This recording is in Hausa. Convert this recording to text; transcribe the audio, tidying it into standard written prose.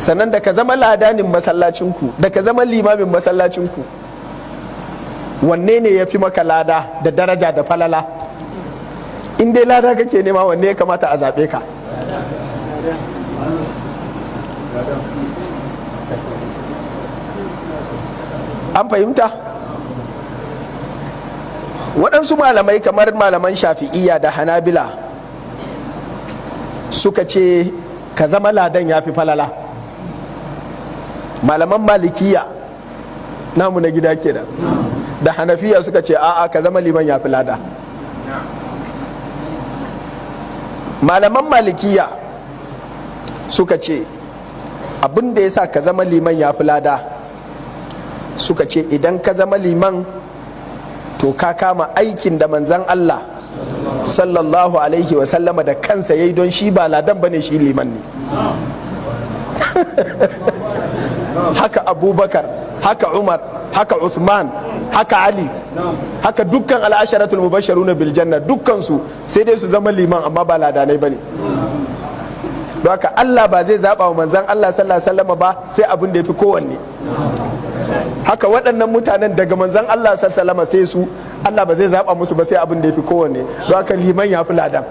Sannan da ka zama ladanin masallacinku da ka zama limamin masallacinku, wanne ne ya fi maka lada da daraja da falala? In dai lada kake nema, wanne ya kamata a zaɓe ka? An fahimta? Waɗansu malamai kamar malaman Shafi'iyya da Hanabila suka ce ka zama ladan ya fi falala. Malaman Malikiya namu na gida kenan da Hanafiya suka ce a'a, ka zama liman ya fi lada. Malaman Malikiya suka ce abin da ya sa ka zama liman ya fi lada, suka ce idan ka zama liman to ka kama aikin da manzan Allah sallallahu alaihi wasallama da kansa ya yi, don shi ba ladan bane, shi liman ne. Haka Abubakar, haka Umar, haka Uthman, haka Ali, haka dukkan al'asharatul mubashsharuna bil janna, dukkan su sai dai su zama liman amma ba ladanai bane. Don haka Allah ba zai zaba wa manzan Allah sallallahu alaihi wasallama ba sai abin da yafi kowanne. Haka waɗannan mutanen daga manzan Allah sallallahu alaihi sai su, Allah ba zai zaba musu ba sai abin da yafi kowanne. Don haka liman ya fi ladan.